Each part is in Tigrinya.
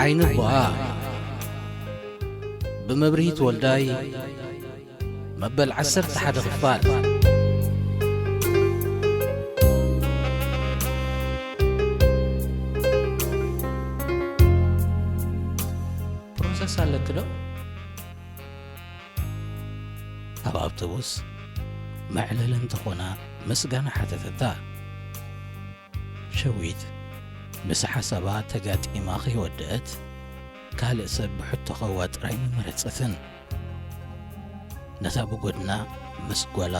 ዓይኒ ጓ ብመብርሂት ወልዳይ መበል ዓሰርተ ሓደ ክፋል። ፕሮሰስ ኣለኪ ዶ? ኣብ ኣውቶቡስ መዕለሊ እንተኾና ምስጋና ሓተተታ። ሸዊት ምስ ሓሳባ ተጋጢማ ከይወደአት ካልእ ሰብ ብሕቶ ከዋጥራ ኣይምመረጸትን። ነታ ብጎድና ምስ ጓላ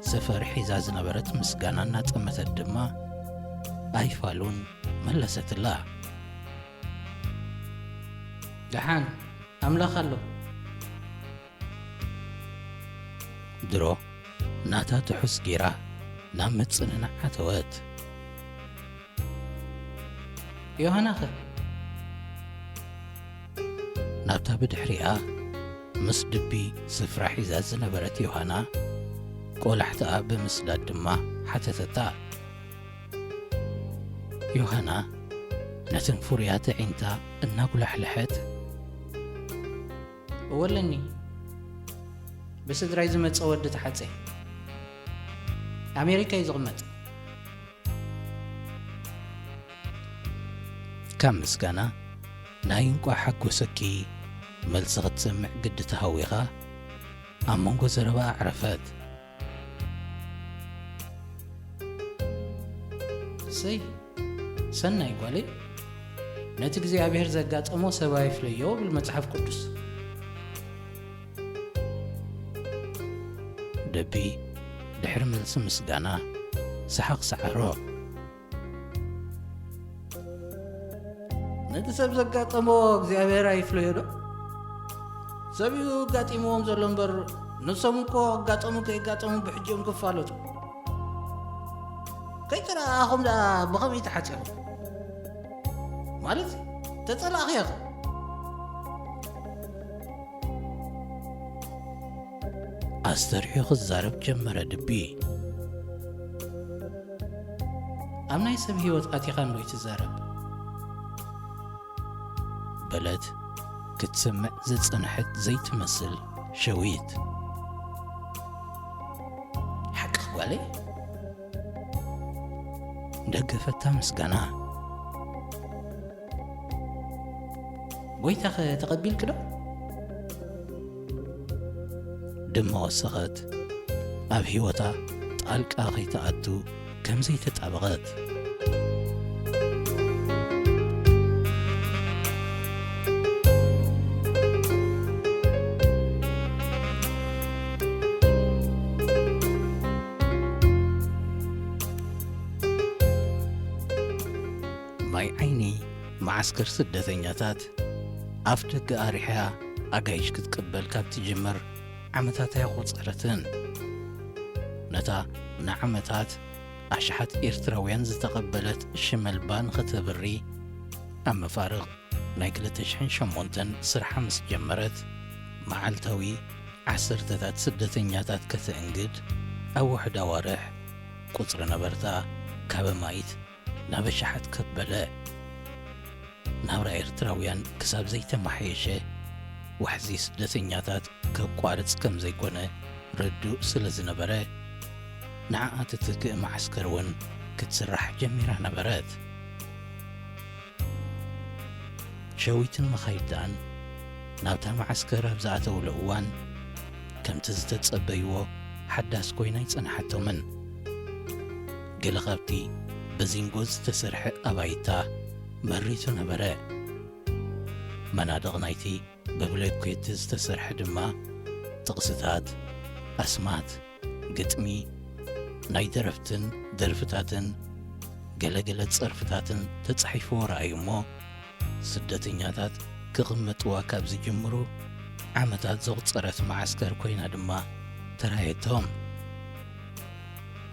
ሰፈር ሒዛ ዝነበረት ምስጋና እናጠመተት ድማ ኣይፋሉን መለሰትላ። ደሓን ኣምላኽ ኣሎ። ድሮ ናታ ትሑስ ጌራ ናብ ምጽንናዕ ኣተወት። ዮሃናኸ? ናብታ ብድሕሪኣ ምስ ድቢ ስፍራ ሒዛ ዝነበረት ዮሃና ቆላሕታኣ ብምስዳድ ድማ ሓተተታ። ዮሃና ነተን ፍሩያት ኣዒንታ እናጉላሕለሐት፣ እወ ኣለኒ። ብስድራይ ዝመጸ ወዲ ተሓጸ። ኣሜሪካ እዩ ዝቕመጥ። ካብ ምስጋና ናይ እንቋዕ ሓጎሰኪ መልሲ ክትሰምዕ ግዲ ተሃዊኻ ኣብ መንጎ ዘረባ ኣዕረፈት። እሰይ ሰናይ ጓለይ፣ ነቲ እግዚኣብሔር ዘጋጠሞ ሰብ ኣይፍለዮ ይብል መጽሓፍ ቅዱስ። ደቢ ድሕሪ መልሲ ምስጋና ሰሓቕ ሰዓሮ። ነቲ ሰብ ዘጋጠሞ እግዚኣብሔር ኣይፍለዮ ዶ? ሰብ እዩ ኣጋጢምዎም ዘሎ እምበር፣ ንሶም እኮ ክጋጠሙ ከይጋጠሙ ብሕጂ እዮም ክፋለጡ። ከይተረኣኣኹም ደኣ ብኸመይ ተሓጺኹም? ማለት ተጸላእኽዮ ኢኻ። ኣስተርሕዩ ክዛረብ ጀመረ ድቢ። ኣብ ናይ ሰብ ህይወት ኣቲኻ እንዶ ይትዛረብ? በለት ክትሰምዕ ዝጸንሐት ዘይትመስል ሸዊት። ሓቅኺ ጓለይ። ደገፈታ ምስጋና። ጎይታኸ ተቐቢልኪ ዶ? ድማ ወሰኸት። ኣብ ህይወታ ጣልቃ ከይትኣቱ ከም ዘይተጣበቐት። ማይ ዓይኒ መዓስከር ስደተኛታት ኣፍ ደገ ኣሪሕያ ኣጋይሽ ክትቅበል ካብ ትጅምር ዓመታት ኣየቖጸረትን። ነታ ንዓመታት ኣሽሓት ኤርትራውያን ዝተቐበለት ሽመልባ ንኸተብሪ፣ ኣብ መፋርቕ ናይ ክልተ ሽሕን ሸሞንተን ስርሓ ምስ ጀመረት፣ መዓልታዊ ዓሰርተታት ስደተኛታት ከተእንግድ፣ ኣብ ውሑድ ኣዋርሕ ቁጽሪ ነበርታ ካብ ኣማኢት ናብ ኣሽሓት ከበለ። ናብራ ኤርትራውያን ክሳብ ዘይተመሓየሸ፣ ዋሕዚ ስደተኛታት ከቋርጽ ከም ዘይኮነ ርዱእ ስለ ዝነበረ፣ ንዓኣ ትትክእ መዓስከር እውን ክትስራሕ ጀሚራ ነበረት። ሸዊትን መኻይዳን ናብታ መዓስከር ኣብ ዝኣተውሉ እዋን፣ ከምቲ ዝተጸበይዎ ሓዳስ ኮይና ኣይጸንሓቶምን። ገለ ካብቲ ብዚንጎ ዝተሰርሐ ኣባይታ መሪቱ ነበረ። መናድቕ ናይቲ ብብሎኬት ዝተሰርሐ ድማ ጥቕስታት፣ ኣስማት፣ ግጥሚ፣ ናይ ደረፍትን ደርፍታትን ገለገለ ጸርፍታትን ተጻሒፍዎ ረኣዩ እሞ፣ ስደተኛታት ክቕመጥዋ ካብ ዝጅምሩ ዓመታት ዘቑጸረት መዓስከር ኮይና ድማ ተራእየቶም።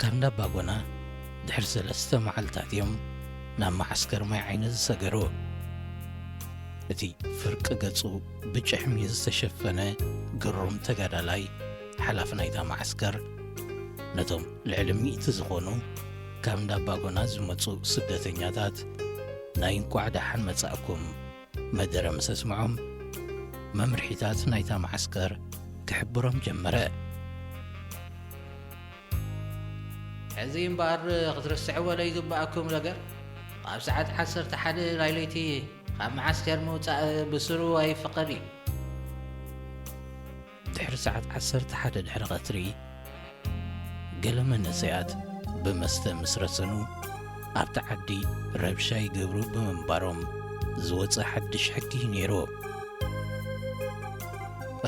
ካብ እንዳባጎና ድሕሪ ሰለስተ መዓልታት እዮም ናብ መዓስከር ማይ ዓይኒ ዝሰገሩ። እቲ ፍርቂ ገጹ ብጭሕሚ ዝተሸፈነ ግሩም ተጋዳላይ ሓላፊ ናይታ መዓስከር፣ ነቶም ልዕሊ ሚእቲ ዝኾኑ ካብ እንዳባጎና ዝመጹ ስደተኛታት ናይ እንቋዕ ደሓን መጻእኩም መደረ ምስ ኣስምዖም፣ መምርሒታት ናይታ መዓስከር ክሕብሮም ጀመረ። ሕዚ እምበኣር ክትርስዕዎ ዘይግብኣኩም ነገር፣ ኣብ ሰዓት ዓሰርተ ሓደ ናይ ለይቲ ካብ መዓስከር ምውጻእ ብስሩ ኣይፍቐድ እዩ። ድሕሪ ሰዓት ዓሰርተ ሓደ ድሕሪ ቀትሪ፣ ገለ መንእሰያት ብመስተ ምስ ረሰኑ፣ ኣብቲ ዓዲ ረብሻ ይገብሩ ብምንባሮም ዝወጸ ሓድሽ ሕጊ እዩ ነይሩ።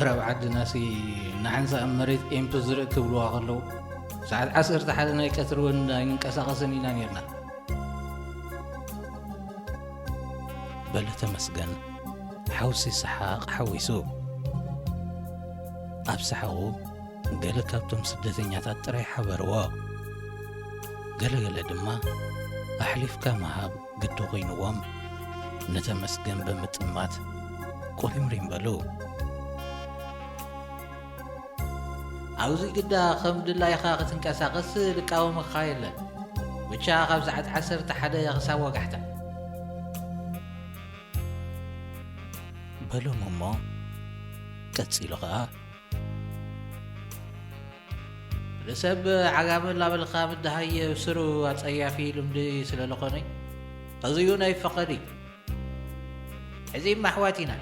ረብ ዓድናሲ ንሓንሳእ መሬት ኤምፕ ዝርኢ ክብልዋ ከለዉ፣ ሰዓት ዓሰርተ ሓደ ናይ ቀትሪ እውን ኣይንንቀሳቐስን ኢና ነይርና። በለ ተመስገን፣ ሓውሲ ሰሓቕ ሓዊሱ። ኣብ ሰሓቑ ገለ ካብቶም ስደተኛታት ጥራይ ሓበርዎ። ገለገለ ድማ ኣሕሊፍካ ምሃብ ግዲ ኮይንዎም፣ ንተመስገን ብምጥማት ቁሪምሪም በሉ። ኣብዚ ግዳ ከም ድላይኻ ክትንቀሳቐስ ልቃወመካ የለን። ብቻ ካብ ሰዓት ዓሰርተ ሓደ ክሳብ ወጋሕታ። በሎም እሞ ቀጺሉ ኸኣ፣ ንሰብ ዓጋመ እናበልካ ምድሃይ ብስሩ ኣጸያፊ ልምዲ ስለ ዝኾነ፣ እዚዩ ናይ ፈቐዲ። ሕዚ እማ ኣሕዋት ኢና።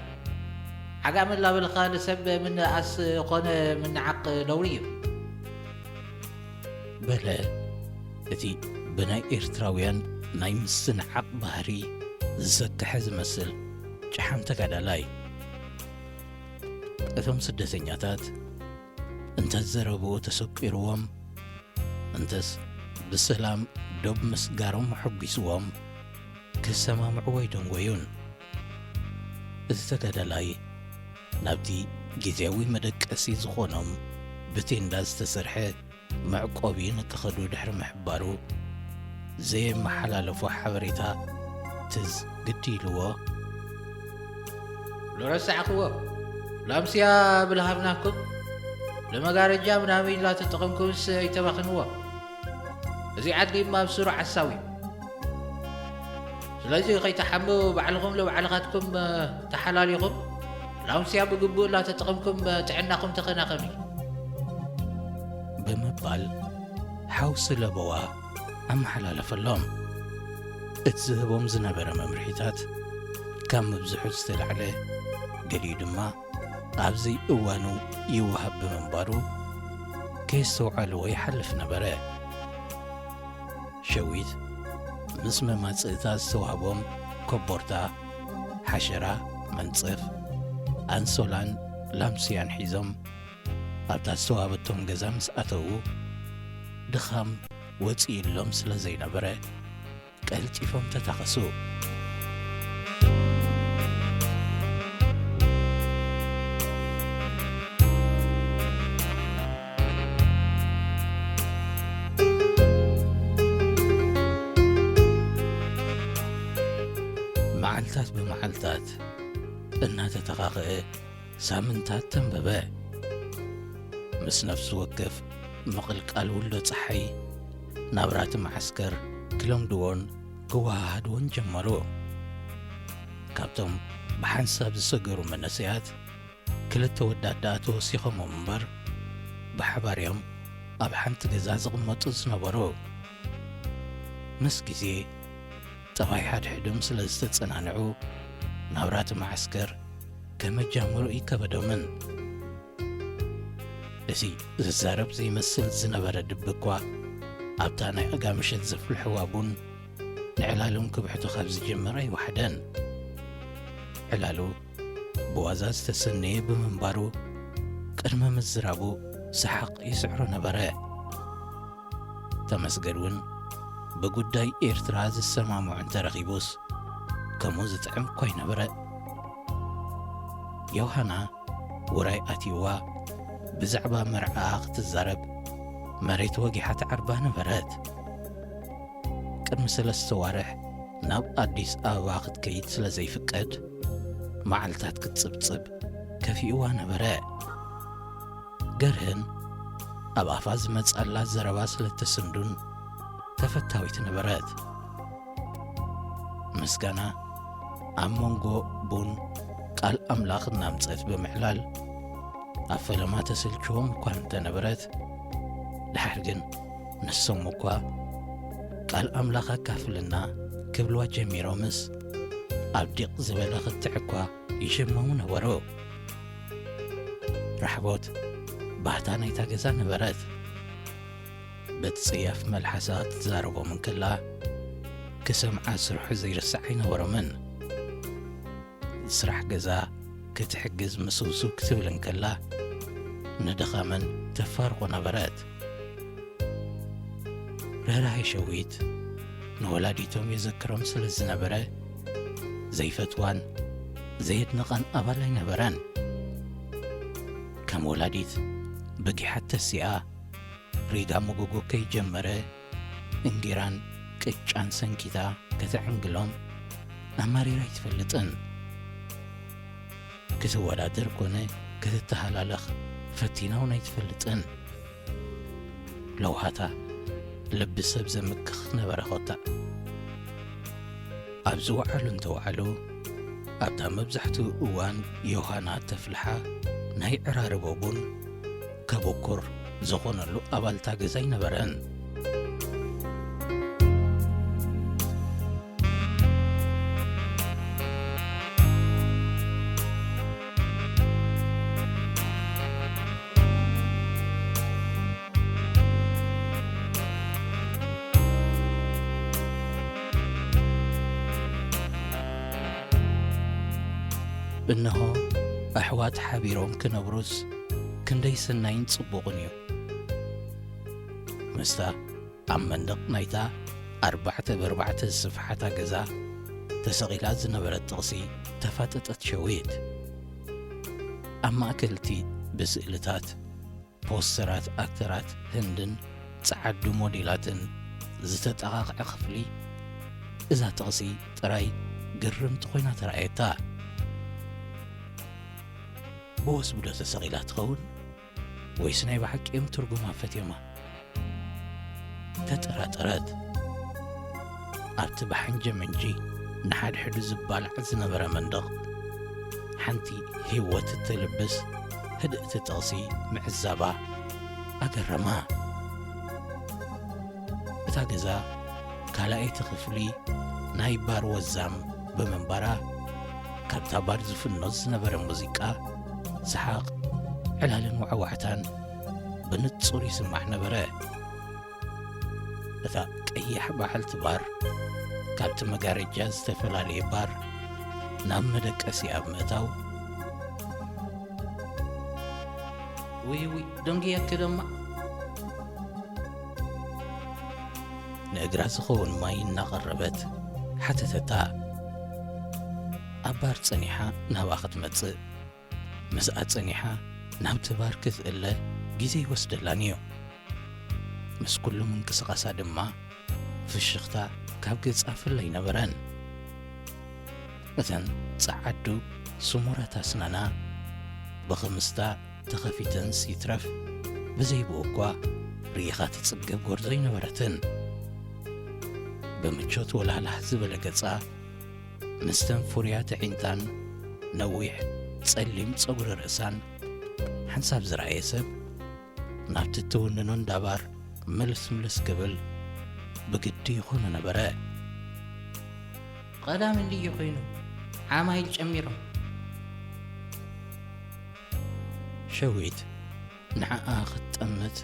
ዓጋመ እናበልካ ንሰብ ምንኣስ ኾነ ምንዓቕ ነውሪ እዩ። በለ እቲ ብናይ ኤርትራውያን ናይ ምስንዓቕ ባህሪ ዝሰከሐ ዝመስል ጨሓም ተጋዳላይ። እቶም ስደተኛታት እንተዘረብዎ ተሰቂርዎም፣ እንተስ ብሰላም ዶብ ምስጋሮም ኣሐጒስዎም፣ ክሰማምዕዎ ኣይደንጎዩን። እቲ ተጋዳላይ ናብቲ ግዝያዊ መደቀሲ ዝኾኖም ብቴንዳ ዝተሰርሐ መዕቆቢ ንክኸዱ ድሕሪ ምሕባሩ፣ ዘየመሓላለፎ ሓበሬታ ትዝ ግዲ ኢልዎ። "ሎረሳዕክዎ፣ ላምስያ ብልሃብናኩም፣ ለመጋረጃ ምናምን ላተጠቐምኩምስ ኣይተባኽንዎ። እዚ ዓዲ እማ ብስሩ ዓሳዊ እዩ። ስለዚ ከይተሓሙ ባዕልኹም ለባዕልኻትኩም፣ እ፣ ተሓላሊኹም፣ ላምስያ ብግቡእ ላተጠቐምኩም፣ እ፣ ጥዕናኹም ተኸናኸኑ" ብምባል ሓውሲ ለበዋ ኣመሓላለፈሎም። እቲ ዝህቦም ዝነበረ መምርሒታት ካብ ምብዝሑ ዝተላዕለ፣ ገሊኡ ድማ ኣብ ዘይእዋኑ ይወሃብ ብምንባሩ፣ ከየስተውዓልዎ ይሓልፍ ነበረ። ሸዊት ምስ መማጽእታ ዝተዋህቦም ኮቦርታ፣ ሓሸራ፣ መንጸፍ፣ ኣንሶላን ላምስያን ሒዞም ኣብታ ዝተዋህበቶም ገዛ ምስ ኣተዉ፣ ድኻም ወጺኡሎም ስለ ዘይነበረ፣ ቀልጢፎም ተታኸሱ። መዓልታት ብመዓልታት እናተተኻኸአ ሳምንታት ተንበበ። ምስ ነፍሲ ወከፍ ምቕልቃል ውሎ ጸሓይ፣ ናብራ እቲ መዓስከር ክለምድዎን ክወሃሃድዎን ጀመሩ። ካብቶም ብሓንሳብ ዝሰገሩ መንእሰያት፣ ክልተ ወዳት ደኣ ተወሲኾሞም እምበር፣ ብሓባር እዮም ኣብ ሓንቲ ገዛ ዝቕመጡ ዝነበሩ። ምስ ግዜ፣ ጠባይ ሓድሕዶም ስለ ዝተጸናንዑ፣ ናብራ እቲ መዓስከር ከመጃምሩ ይከበዶምን። እዚ ዝዛረብ ዘይመስል ዝነበረ ድቢ እኳ፣ ኣብታ ናይ ኣጋ ምሸት ዘፍልሕዋ ቡን፣ ንዕላሎም ክብሕቶ ካብ ዝጀመረ ኣይወሓደን። ዕላሉ ብዋዛ ዝተሰነየ ብምንባሩ፣ ቅድሚ ምዝራቡ ሰሓቕ ይስዕሮ ነበረ። ተመስገን እውን ብጉዳይ ኤርትራ ዝሰማምዖ እንተረኺቡስ፣ ከምኡ ዝጥዕም እኳ ኣይነበረ። ዮሃና ውራይ ኣትይዋ ብዛዕባ መርዓኣ ክትዛረብ መሬት ወጊሓ ትዓርባ ነበረት። ቅድሚ ሰለስተ ዋርሕ ናብ ኣዲስ ኣበባ ክትከይድ ስለ ዘይፍቀድ፣ መዓልታት ክትጽብጽብ ከፊእዋ ነበረ። ገርህን ኣብ ኣፋ ዝመጻላ ዘረባ ስለ እተስንዱን ተፈታዊት ነበረት። ምስጋና ኣብ መንጎ ቡን ቃል ኣምላኽ እናምጸት ብምዕላል ኣብ ፈለማ ተሰልችዎም እኳ እንተነበረት፣ ድሓር ግን ንሶም እኳ ቃል ኣምላኽ ኣካፍልና ክብልዋ ጀሚሮምስ፣ ኣብ ዲቕ ዝበለ ክትዕ እኳ ይሽመሙ ነበሩ። ራሕቦት ባህታ ናይታ ገዛ ነበረት። በቲ ጸያፍ መልሓሳ ክትዛረቦም እንከላ፣ ክሰምዓ ስርሑ ዘይርስዕ ኣይነበሮምን። ስራሕ ገዛ ክትሕግዝ ምስውስው ክትብል እንከላ፣ ንድኻመን ተፋርቖ ነበረት። ርህራሄ ሸዊት ንወላዲቶም የዘክሮም ስለ ዝነበረ፣ ዘይፈትዋን ዘየድንቓን ኣባል ኣይነበረን። ከም ወላዲት በጊሓት ተሲኣ፣ ሪጋ መጎጎ ከይጀመረ፣ እንጌራን ቅጫን ሰንኪታ ከተዕንግሎም ኣማሪራ ኣይትፈልጥን። ክትወዳደር ኮነ ክትተሃላለኽ ፈቲና እውን ኣይትፈልጥን። ለውሃታ ልቢ ሰብ ዘምክኽ ነበረ ኮታ። ኣብ ዝወዓሉ እንተወዓሉ፣ ኣብታ መብዛሕትኡ እዋን ዮሃና ተፍልሓ ናይ ዕራርቦ ቡን ከበኩር ዝኾነሉ ኣባልታ ገዛ ኣይነበረን። እንሆ ኣሕዋት ሓቢሮም ክነብሩስ ክንደይ ሰናይን ጽቡቕን እዩ። ምስታ ኣብ መንደቕ ናይታ ኣርባዕተ ብኣርባዕተ ዝስፍሓታ ገዛ ተሰቒላ ዝነበረት ጥቕሲ ተፋጠጠት ሸዊት። ኣብ ማእከል እቲ ብስእልታት፣ ፖስተራት ኣክተራት ህንድን ጸዓዱ ሞዴላትን ዝተጠቓቕዐ ክፍሊ፣ እዛ ጥቕሲ ጥራይ ግርምቲ ኮይና ተራእየታ። ብወስብዶ ተሰቒላ ትኸውን? ወይስ ናይ ብሓቂ እዮም ትርጉማ ፈትዮማ? ተጠራጠረት። ኣብቲ ብሓንጀ መንጂ ንሓድሕዱ ዝባላዕ ዝነበረ መንደቕ፣ ሓንቲ ህይወት እትልብስ ህድእቲ ጥቕሲ ምዕዛባ ኣገረማ። እታ ገዛ ካልኣይቲ ክፍሊ ናይ ባር ወዛም ብምንባራ፣ ካብታ ባር ዝፍኖ ዝነበረ ሙዚቃ፣ ሰሓቕ፣ ዕላልን ዋዕዋዕታን ብንጹር ይስማዕ ነበረ። እታ ቀያሕ በዓልቲ ባር፣ ካብቲ መጋረጃ ዝተፈላለየ ባር ናብ መደቀሲ ኣብ ምእታው፣ ውይ ውይ፣ ደንግየኪ ደማ፣ ንእግራ ዝኸውን ማይ እናቐረበት ሓተተታ። ኣብ ባር ጸኒሓ ናብኣ ክትመጽእ፣ ምስኣ ጸኒሓ ናብቲ ባር ክትእለ ግዜ ይወስደላን እዩ። ምስ ኩሉ ምንቅስቓሳ ድማ ፍሽኽታ ካብ ገጻ ፍለ ኣይነበረን። እተን ጸዓዱ ስሙራት ኣስናና ብኽምስታ ተኸፊተንስ ይትረፍ፣ ብዘይብኡ እኳ ርኢኻ ትጽገብ ጎርዞ ኣይነበረትን። ብምቾት ወላህላህ ዝበለ ገጻ፣ ምስተን ፍሩያት ኣዒንታን ነዊሕ ጸሊም ጸጉሪ ርእሳን ሓንሳብ ዝረኣየ ሰብ፣ ናብቲ እትውንኖ እንዳ ባር ምልስምልስ ክብል ብግዲ ይኾኖ ነበረ። ቀዳም እንድዩ ኮይኑ፣ ዓማይል ጨሚሮም። ሸዊት ንዓኣ ክትጠምት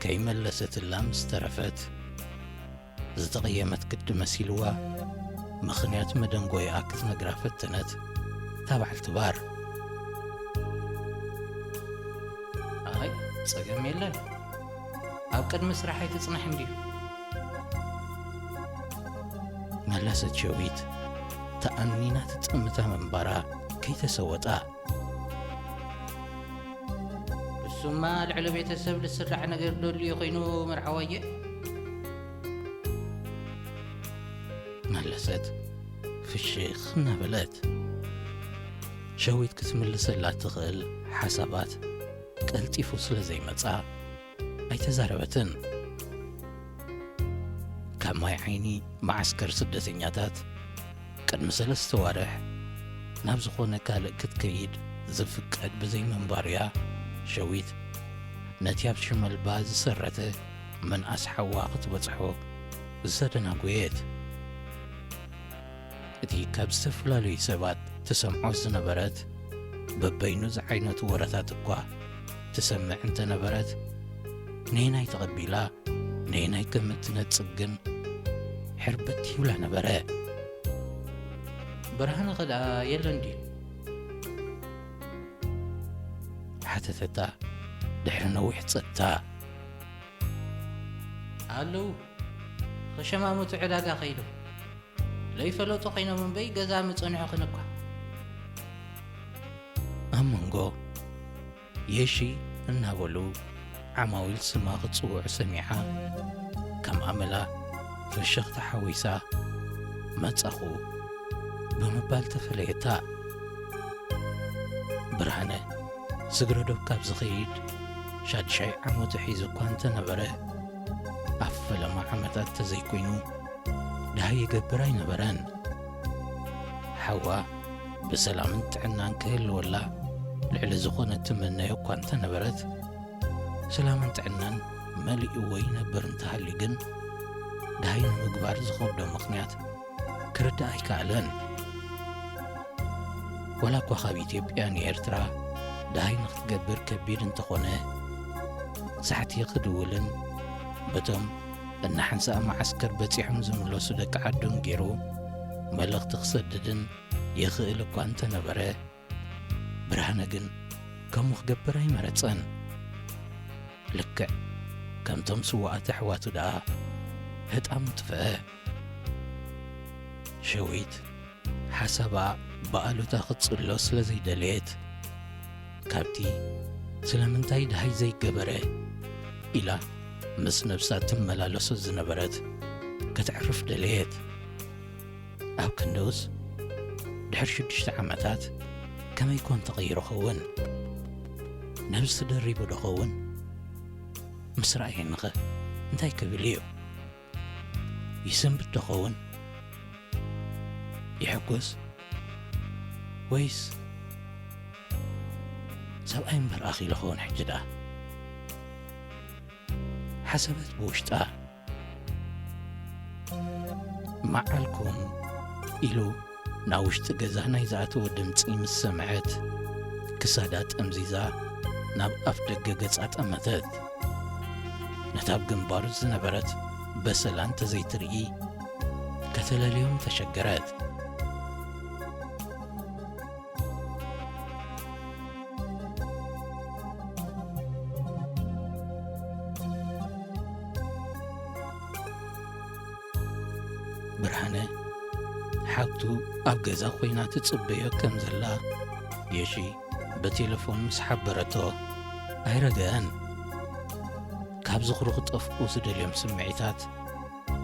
ከይመለሰትላ ምስ ተረፈት፣ ዝተቐየመት ግዲ መሲልዋ፣ ምኽንያት መደንጎይኣ ክትነግራ ፈተነት እታ በዓልቲ ባር። ኣይ፣ ጸገም የለን። ኣብ ቅድሚ ስራሕ ኣይትጽናሕ እንድዩ። መለሰት ሸዊት፣ ተኣኒና ትጥምታ ምንባራ ከይተሰወጣ። እሱማ ልዕሊ ቤተሰብ ዝስራዕ ነገር ደልዩ ኮይኑ መርዓዋየ። መለሰት ፍሽኽ እናበለት። ሸዊት ክትምልሰላ ትኽእል ሓሳባት ቀልጢፉ ስለ ዘይመጻ ኣይተዛረበትን። ካብ ማይ ዓይኒ መዓስከር ስደተኛታት ቅድሚ ሰለስተ ዋርሕ ናብ ዝኾነ ካልእ ክትከይድ ዝፍቀድ ብዘይምንባሩ'ያ ሸዊት ነቲ ኣብ ሽመልባ ዝሰረተ ምንኣስ ሓዋ ክትበጽሖ ዝተደናጎየት። እቲ ካብ ዝተፈላለዩ ሰባት ትሰምዖ ዝነበረት በበይኑ ዝዓይነቱ ወረታት እኳ ትሰምዕ እንተነበረት፣ ነየናይ ተቐቢላ ነየናይ ከም እትነጽግ ግን ሕርብት ይብላ ነበረ። ብርሃነኸ ደኣ የለን ድዩ? ሓተተታ ድሕሪ ነዊሕ ጸጥታ። ኣለዉ፣ ክሸማምቱ ዕዳጋ ከይዶም። ለይፈለጡ ኮይኖም እምበይ ገዛ ምጸንሑኽን እኳ። ኣብ መንጎ የሺ እናበሉ ዓማዊል ስማ ክጽውዑ ሰሚዓ፣ ከም ኣመላ ፍሽኽታ ሓዊሳ፣ "መጻኹ" ብምባል ተፈለየታ። ብርሃነ ስግረዶብ ካብ ዝኸይድ ሻድሻይ ዓመቱ ሒዙ እኳ እንተነበረ፣ ኣብ ፈለማ ዓመታት ተዘይኮይኑ፣ ደሃይ ይገብር ኣይነበረን። ሓዋ ብሰላምን ጥዕናን ክህልወላ ልዕሊ ዝኾነ ትምነዮ እኳ እንተነበረት፣ ሰላምን ጥዕናን መሊእዎ ይነብር እንተሃልዩ ግን፣ ደሃይ ንምግባር ዝኸብዶ ምኽንያት ክርዳእ ኣይከኣለን። ዋላ እኳ ካብ ኢትዮጵያ ንኤርትራ ደሃይ ንክትገብር ከቢድ እንተኾነ፣ ሳሕቲ ክድውልን በቶም እናሓንሳእ መዓስከር በጺሖም ዝምለሱ ደቂ ዓዶም ገይሩ መልእኽቲ ክሰድድን ይኽእል እኳ እንተነበረ፣ ብርሃነ ግን ከምኡ ክገብር ኣይመረጸን። ልክዕ ከምቶም ስዉኣት ኣሕዋቱ ደኣ ህጣሙ ጥፍአ። ሸዊት ሓሳባ ብኣሉታ ክትጽሎ ስለ ዘይደለየት፣ ካብቲ "ስለምንታይ ደሃይ ዘይገበረ?" ኢላ ምስ ነብሳ ትመላለሶ ዝነበረት ከተዕርፍ ደለየት። ኣብ ክንድኡስ፣ ድሕሪ ሽዱሽተ ዓመታት ከመይ ኮን ተቐይሩ ኸውን? ነብሲ ደሪቡ ዶ ኸውን? ምስ ረኣየኒኸ እንታይ ክብል እዩ? ይስንብት ዶ ኸውን? ይሕጎስ ወይስ ሰብኣይ እምበር ኣኺሉ ኸውን ሕጂ ደኣ? ሓሰበት ብውሽጣ። መዓልኩም ኢሉ ናብ ውሽጢ ገዛ ናይ ዝኣተወ ድምጺ ምስ ሰምዐት፣ ክሳዳ ጠምዚዛ ናብ ኣፍ ደገ ገጻ ጠመተት። ነታ ኣብ ግንባሩ ዝነበረት በሰላ እንተዘይትርኢ፣ ከተለልዮም ተሸገረት። ብርሃነ፣ ሓብቱ ኣብ ገዛ ኮይና ትጽበዮ ከም ዘላ የሺ ብቴለፎን ምስ ሓበረቶ ኣይረገአን። ካብ ዝኽሩ ክጠፍኡ ዝደልዮም ስምዒታት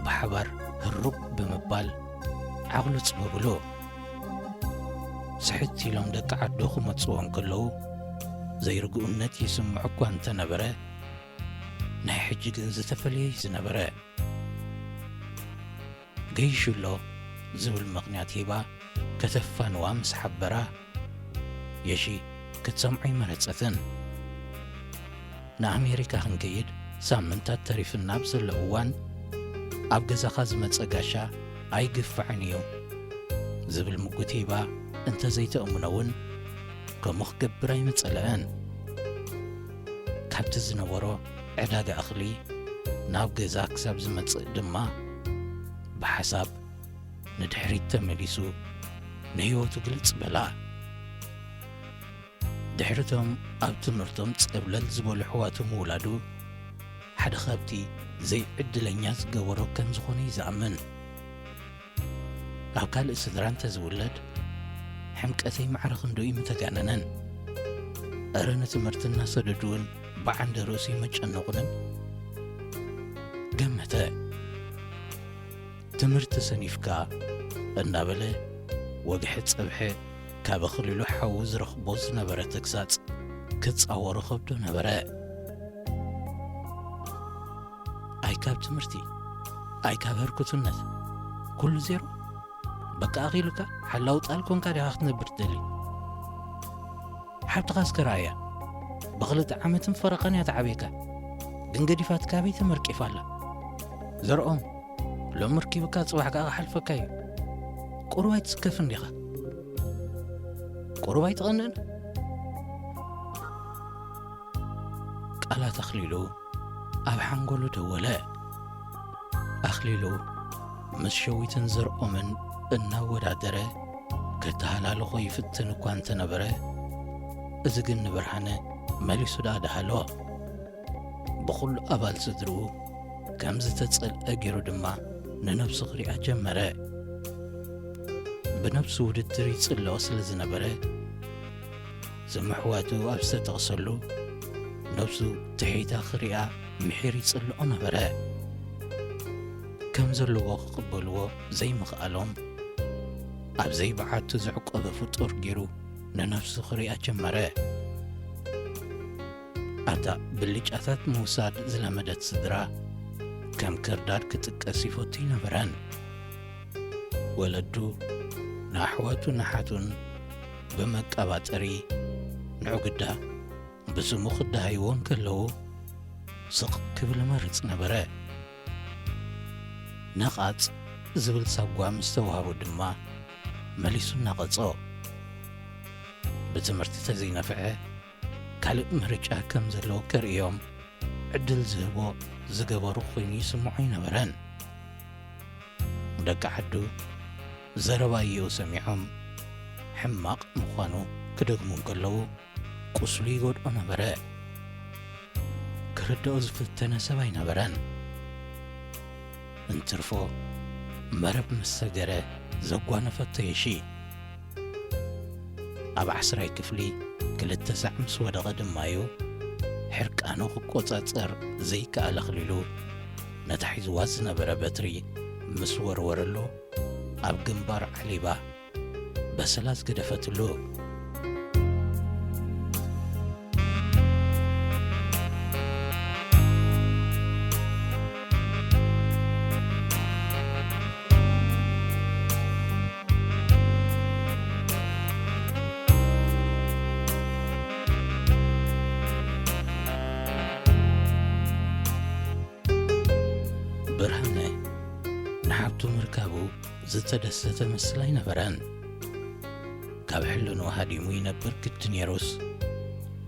ብሓባር ህሩብ ብምባል ዓቕሉ ጽበብሉ። ስሕት ኢሎም ደቂ ዓዱ ክመጽዎ እንከለዉ ዘይርግኡነት ይስምዖ እኳ እንተነበረ፣ ናይ ሕጂ ግን ዝተፈለየ እዩ ዝነበረ። ገይሹ ኣሎ ዝብል ምኽንያት ሂባ ከተፋንዋ ምስ ሓበራ፣ የሺ ክትሰምዖ ኣይመረጸትን። ንኣሜሪካ ክንከይድ ሳምንታት ተሪፍና ኣብ ዘሎ እዋን፣ ኣብ ገዛኻ ዝመጸ ጋሻ ኣይግፋዕን እዩ ዝብል ምጉት ሂባ እንተዘይተእምኖ እውን፣ ከምኡ ክገብር ኣይምጸለአን። ካብቲ ዝነበሮ ዕዳጋ እኽሊ ናብ ገዛ ክሳብ ዝመጽእ ድማ፣ ብሓሳብ ንድሕሪት ተመሊሱ ንህይወቱ ግልጽ በላ። ድሕሪቶም ኣብ ትምህርቶም ጸብለል ዝበሉ ኣሕዋቱ ምውላዱ፣ ሓደ ካብቲ ዘይዕድለኛ ዝገበሮ ከም ዝኾነ እዩ ዝኣምን። ኣብ ካልእ ስድራ እንተዝውለድ፣ ሕምቀተይ ማዕረ ክንደኡ ምተጋነነን። እረ ንትምህርቲ እናሰደዱን ብዓንደ ርእሱ ይመጨነቑንን ገመተ። ትምህርቲ ሰኒፍካ እናበለ ወግሐ ጸብሐ ካብ ኣኽሊሉ ሓዉ ዝረኽቦ ዝነበረ ተግሳጽ ክጻወሮ ከብዶ ነበረ። ኣይ ካብ ትምህርቲ፣ ኣይ ካብ ህርኩትነት፣ ኩሉ ዜሮ። በቃ ኣኺሉካ? ሓላው ጣል ኮንካ ዲኻ ክትነብር ትደሊ? ሓብትኻ እስከ ረኣያ። ብኽልተ ዓመትን ፈረቓን እያ ተዓብየካ። ግን ገዲፋትካ ኣበይ ተመርቂፋ ኣላ? ዘርኦም፣ ሎሚ ርኪብካ ጽባሕ ከኣ ክሓልፈካ እዩ። ቁሩብ ኣይትስከፍን ዲኻ? ቁሩብ ኣይትቐንእን? ቃላት ኣኽሊሉ ኣብ ሓንጎሉ ደወለ። ኣኽሊሉ ምስ ሸዊትን ዘርኦምን እናወዳደረ ከተሃላልኾ ይፍትን እኳ እንተነበረ፣ እዚ ግን ንብርሃነ መሊሱ ደኣ ደሃሎ። ብኹሉ ኣባል ስድርኡ ከም ዝተጸልአ ገይሩ ድማ ንነብሱ ክሪኣ ጀመረ። ብነብሱ ውድድር ይጽልኦ ስለ ዝነበረ፣ ዝምሕዋቱ ኣብ ዝተጠቕሰሉ፣ ነብሱ ትሒታ ክሪኣ ምሒር ይጽልኦ ነበረ። ከም ዘለዎ ክቕበልዎ ዘይምኽኣሎም፣ ኣብ ዘይበዓቱ ዝዕቆበ ፍጡር ገይሩ ንነብሱ ክሪኣ ጀመረ። ኣብታ ብልጫታት ምውሳድ ዝለመደት ስድራ፣ ከም ክርዳድ ክጥቀስ ይፈቱ ኣይነበረን። ወለዱ ንኣሕዋቱን ኣሓቱን ብመቀባጠሪ፣ ንዑ ግዳ ብስሙ ክደሃይዎ እንከለዉ፣ ስቕ ክብል ይመርጽ ነበረ። ነቓጽ ዝብል ሳጓ ምስ ተዋህቦ ድማ መሊሱ እናቐጾ። ብትምህርቲ ተዘይነፍዐ፣ ካልእ ምርጫ ከም ዘለዎ ከርእዮም ዕድል ዝህቦ ዝገበሩ ኮይኑ ይስምዖ ኣይነበረን። ደቂ ዓዱ ዘረባ ኣየኡ ሰሚዖም ሕማቕ ምዃኑ ክደግሙ እንከለዉ፣ ቁስሉ ይጎድኦ ነበረ። ክርድኦ ዝፈተነ ሰብ ኣይነበረን። እንትርፎ መረብ ምስ ሰገረ ዘጓነፈቶ የሺ። ኣብ ዓስራይ ክፍሊ ክልተ ሳዕ ምስ ወደቐ ድማዩ ሕርቃኑ ክቆጻጸር ዘይከኣለ ኣኽሊሉ ነታ ሒዝዋ ዝነበረ በትሪ ምስ ወርወረሉ ኣብ ግንባሩ ዓሊባ በሰላ ዝገደፈትሉ። ብርሃነ ንሓብቱ ምርካቡ ዝተደሰተ መስል ኣይነበረን። ካብ ሕልንኡ ሃዲሙ ይነብር ግዲ ነይሩስ፣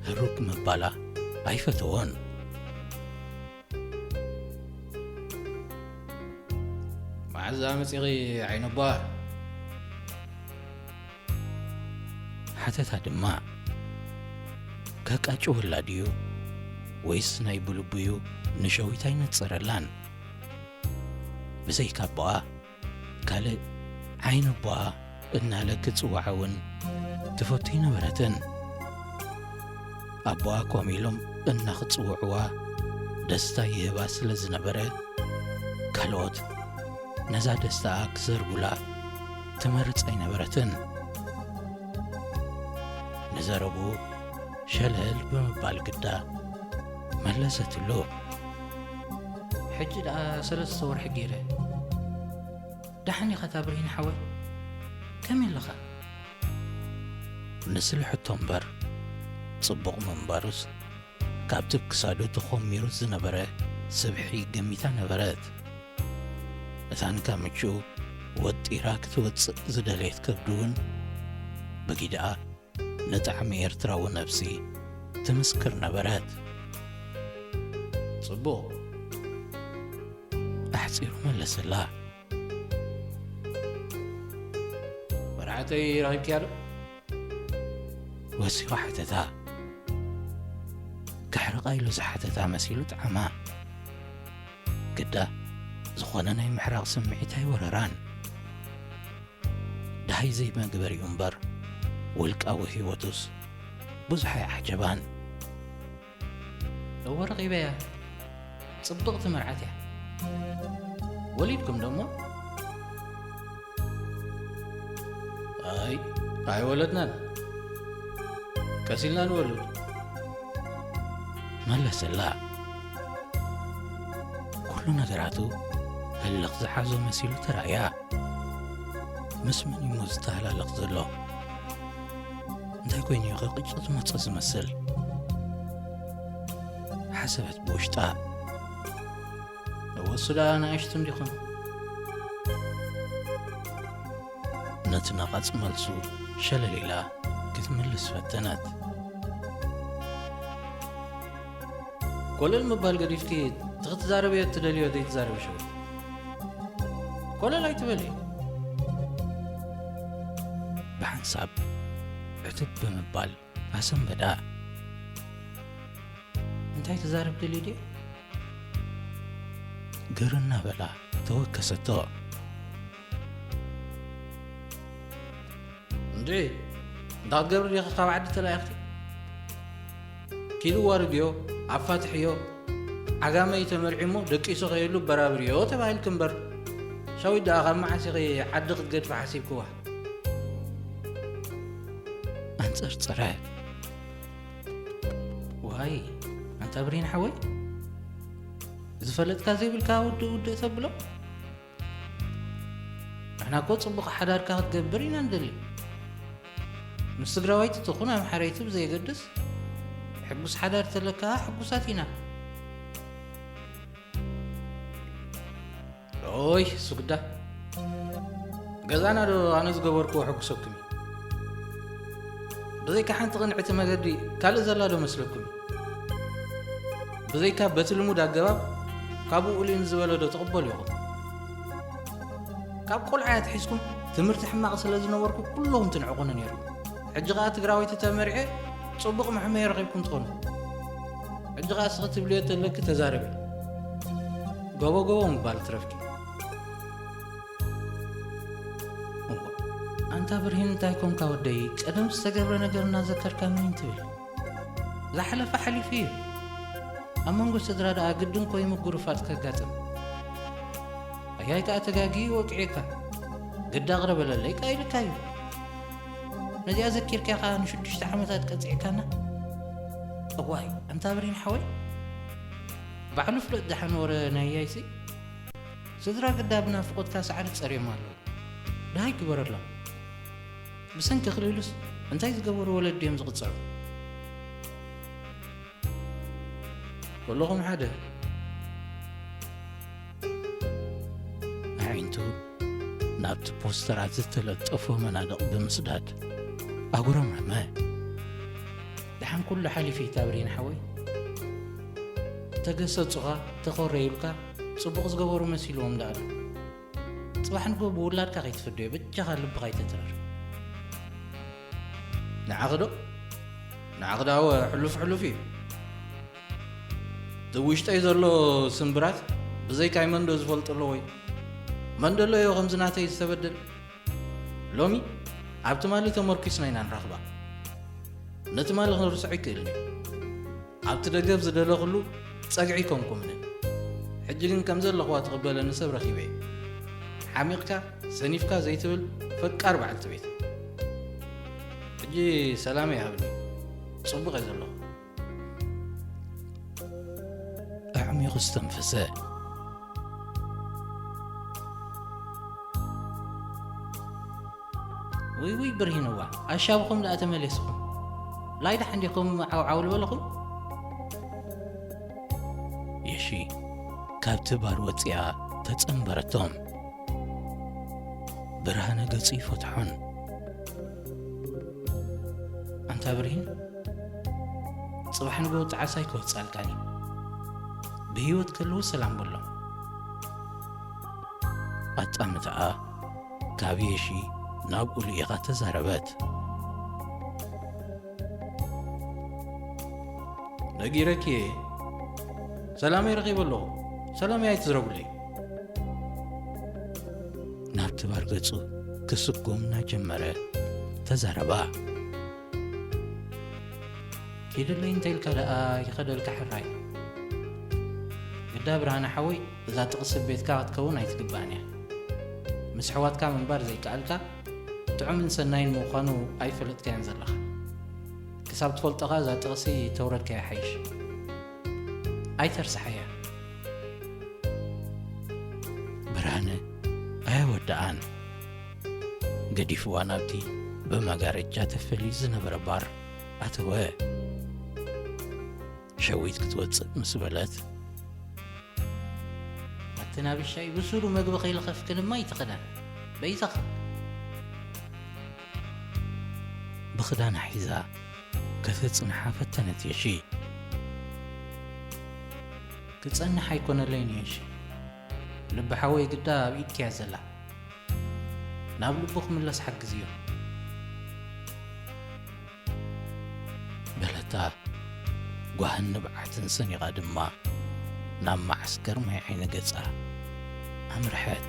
ህሩግ ምባላ ኣይፈተዎን። መዓዝ ኣመጺኺ ዓይነቧ? ሓተታ ድማ፣ ከቃጭወላ ድዩ ወይስ ናይ ብልቡዩ ንሸዊት ኣይነጸረላን? ብዘይካ ኣቦኣ፣ ካልእ ዓይነቧ እናለ ክጽውዓ እውን ትፈቱ ኣይነበረትን። ኣቦኣ ኮም ኢሎም እናኽጽውዕዋ ደስታ ይህባ ስለ ዝነበረ፣ ካልኦት ነዛ ደስታኣ ክዘርጉላ ትመርጽ ኣይነበረትን። ንዘረብኡ ሸለል ብምባል ግዳ መለሰትሉ። ሕጂ ደኣ ሰለስተ ወርሒ ገይረ። ደሓን ኢኻ እታ ብርሂን ሓወይ? ከመይ ኣለኻ? ንስለ ሕቶ እምበር፣ ጽቡቕ ምንባሩስ ካብቲ ክሳዱ ተኾሚሩ ዝነበረ ስብሒ ገሚታ ነበረት። እታ ንካምችኡ ወጢራ ክትወጽእ ዝደለየት ከብዱ እውን ብጊድኣ ንጣዕሚ ኤርትራዊ ነብሲ ትምስክር ነበረት። ጽቡቕ፣ ኣሕጺሩ መለሰላ። መርዓተይ ረኺብክያ ዶ? ወሲኹ ሓተታ። ከሕርቓ ኢሉ ዝሓተታ መሲሉ ጠዓማ። ግዳ ዝኾነ ናይ ምሕራቕ ስምዒት ኣይወረራን። ደሃይ ዘይመግበሪኡ እምበር፣ ውልቃዊ ህይወቱስ ብዙሕ ኣይዓጀባን። እወ፣ ረኺበያ። ጽብቕቲ መርዓት እያ። ወሊድኩም ዶ እሞ? ኣይ፣ ኣይወለድናን። ቀስ ኢልና ንወልድ። መለሰላ። ኩሉ ነገራቱ ህልኽ ዝሓዞ መሲሉ ተራእያ። ምስ መን እዩ እሞ ዝተሃላለኽ ዘሎ? እንታይ ኮይኑ እዩ ቕጭ ዝመጾ ዝመስል? ሓሰበት ብውሽጣ። እወሱ ደኣ ንኣሽቱ እንዲኹም። ነቲ ነቓጽ መልሱ ሸለል ኢላ ክትምልስ ፈተነት። ኮለል ምባል ገዲፍኪ፣ እቲ ክትዛረብዮ እትደልዮ ዘይትዛረቢ ሸዊት። ኮለል ኣይትበሊ። ብሓንሳብ ዕትብ ብምባል ኣሰንበዳ። እንታይ ትዛረብ ደልዩ ድየ? ግር እናበላ ተወከሰቶ። እንድዒ፣ እንዳ ክትገብሪ ዲኺ ካብ ዓዲ ተላኢኽኪ? ኪዱ ዋርድዮ፣ ኣፋትሕዮ፣ ዓጋመ እዩ ተመርዒ እሞ ደቂሱ ከየሉ በራብርዮ ተባሂልኪ እምበር። ሻዊት ደኣ ካብ መዓስ ኢኺ ዓዲ ክትገድፊ ሓሲብክዋ? ኣንጸርጸረ። ዋይ፣ ኣንታ ብሬን ሓወይ፣ ዝፈለጥካ ዘይብልካ ውድእ ውድእ ተብሎ? ንሕና እኮ ጽቡቕ ሓዳርካ ክትገብር ኢና ንደሊ። ምስ ትግራወይቲ ትኹን ኣምሓረይቲ ብዘየገድስ፣ ሕጉስ ሓዳር ተለካ ሕጉሳት ኢና። ኦይ፣ እሱ ግዳ። ገዛና ዶ ኣነ ዝገበርክዎ ሕጉሰኩም እዩ? ብዘይካ ሓንቲ ቅንዕቲ መገዲ ካልእ ዘላ ዶ መስለኩም? ብዘይካ በቲ ልሙድ ኣገባብ ካብኡ ልኡ ንዝበለ ዶ ትቕበሉ ኢኹም? ካብ ቆልዓ ኣትሒዝኩም ትምህርቲ ሕማቕ ስለ ዝነበርኩ ኩለኹም ትንዕቑኒ ነይርኩም። ሕጂ ኸኣ ትግራወይቲ ተመሪዐ ጽቡቕ መሕመዮ ረኺብኩም ትኾኑ። ሕጂ ኸኣ እስኺ ትብልዮ ተለኪ ተዛረቢ። ጎቦ ጎቦ ምባል ትረፍኪ። እሞ፣ ኣንታ ብርሂን እንታይ ኮንካ ወደይ? ቀደም ዝተገብረ ነገር እናዘከርካ ምኒን ትብል? ዝሓለፈ ሓሊፉ እዩ። ኣብ መንጎ ስድራ ደኣ ግድን ኮዩ ምጉርፋጥ ከጋጥም። ኣያይ ከኣ ተጋጊዩ ወቂዑካ። ግዳ ቅረ በለለይ ከኣ ኢልካ እዩ። ነዚኣ ዘኪርካ ኢኻ ንሽዱሽተ ዓመታት ቀጺዕካና? እዋይ፣ ኣንታ ብርሂን ሓወይ። ባዕሉ ፍለጥ ደሓን ወረ ናይ ኣያይሲ። ስድራ ግዳ ብናፍቖትካ ሳዕሪ ጸርዮም ኣለዉ። ደሃይ ግበረሎም። ብሰንኪ ክልሉስ እንታይ ዝገበሩ ወለዲ እዮም ዝቕጸሩ? ኩልኹም ሓደ። ኣዒንቱ ናብቲ ፖስተራት ዝተለጠፎ መናድቕ ብምስዳድ ኣጉረምረመ። ደሓን ኩሉ ሓሊፉ እዩ፣ ብሬን ሓወይ። ተገሰጹኻ፣ ተኾረዩልካ፣ ጽቡቕ ዝገበሩ መሲልዎም ደኣ ኣሎ። ጽባሕ ንግሆ ብውላድካ ከይትፍደዮ፣ በጃኻ ልብኻ ኣይተትረር። ንዓኺ ዶ? ንዓኺ ደኣ ሕሉፍ ሕሉፍ እዩ። እቲ ውሽጠይ ዘሎ ስምብራት ብዘይካይ መን ዶ ዝፈልጦ ኣሎ ወይ? መን ዶ ኣሎ እዮ ከምዚ ናተይ ዝተበደለ? ሎሚ ኣብ ትማሊ ተመርኲስና ኢና ንረኽባ። ነቲ ትማሊ ክንርስዖ ኣይክእልን እዩ። ኣብቲ ደገፍ ዝደለኽሉ ጸግዒ ኣይኮንኩምንን። ሕጂ ግን ከም ዘለኽዋ ትቕበለኒ ሰብ ረኺበ እየ። ሓሚቕካ፣ ሰኒፍካ ዘይትብል ፈቃር በዓልቲ ቤት። ሕጂ ሰላመይ ሃብኒ። ጽቡቕ እየ ዘለኹ። ኣዕሚቑ ዝተንፈሰ። ውይ ውይ ብርሂንዋ፣ ኣሻብኹም ደኣ ተመሊስኹም። ላይ ደሓን ዲኹም ዓው ዓው ዝበልኹም? የሺ ካብቲ ባር ወጺኣ ተጸንበረቶም። ብርሃነ ገጹ ይፈትሖን። ኣንታ ብርሂን፣ ጽባሕ ንግሆ ጣዕሳ ኣይክወጻልካን እዩ። ብህይወት ከለዉ ሰላም በሎም። ኣጣምታኣ ካብ የሺ ናብኡ ልኢኻ ተዛረበት። ነጊረኪ እየ። ሰላመይ ረኺበ ኣለኹ። ሰላመይ ኣይትዝረጉለይ። ናብቲ ባር ገጹ ክስጉም እናጀመረ ተዛረባ። ኪድለይ እንተ ኢልካ ደኣ ይኸደልካ ሕራይ። ግዳ ብርሃነ ሓወይ፣ እዛ ጥቕሲ ቤትካ ክትከውን ኣይትግባእን እያ። ምስ ኣሕዋትካ ምንባር ዘይከኣልካ፣ ጥዑምን ሰናይን ምዃኑ ኣይፈለጥካዮን ዘለኻ። ክሳብ ትፈልጦ ኸኣ እዛ ጥቕሲ ተውረድካያ ይሓይሽ። ኣይተርስሓያ። ብርሃነ ኣየወድኣን። ገዲፍዋ ናብቲ ብመጋረጃ ተፈልዩ ዝነበረ ባር ኣተወ። ሸዊት ክትወጽእ ምስ በለት፣ ኣቲ ናብሻይ ብሱሩ መግቢ ከይልኸፍክንማ ይትኽደን በይተኽ። ብኽዳና ሒዛ ከተጽንሓ ፈተነት የሺ። ክጸንሕ ኣይኮነለይን የሺ። ልቢ ሓወይ ግዳ ኣብ ኢድኪያ ዘላ። ናብ ልቡ ክምለስ ሓግዝዮ። በለታ። ጓህን ንብዓትን ሰኒቓ ድማ ናብ መዓስከር ማይ ዓይኒ ገጻ ኣምርሐት።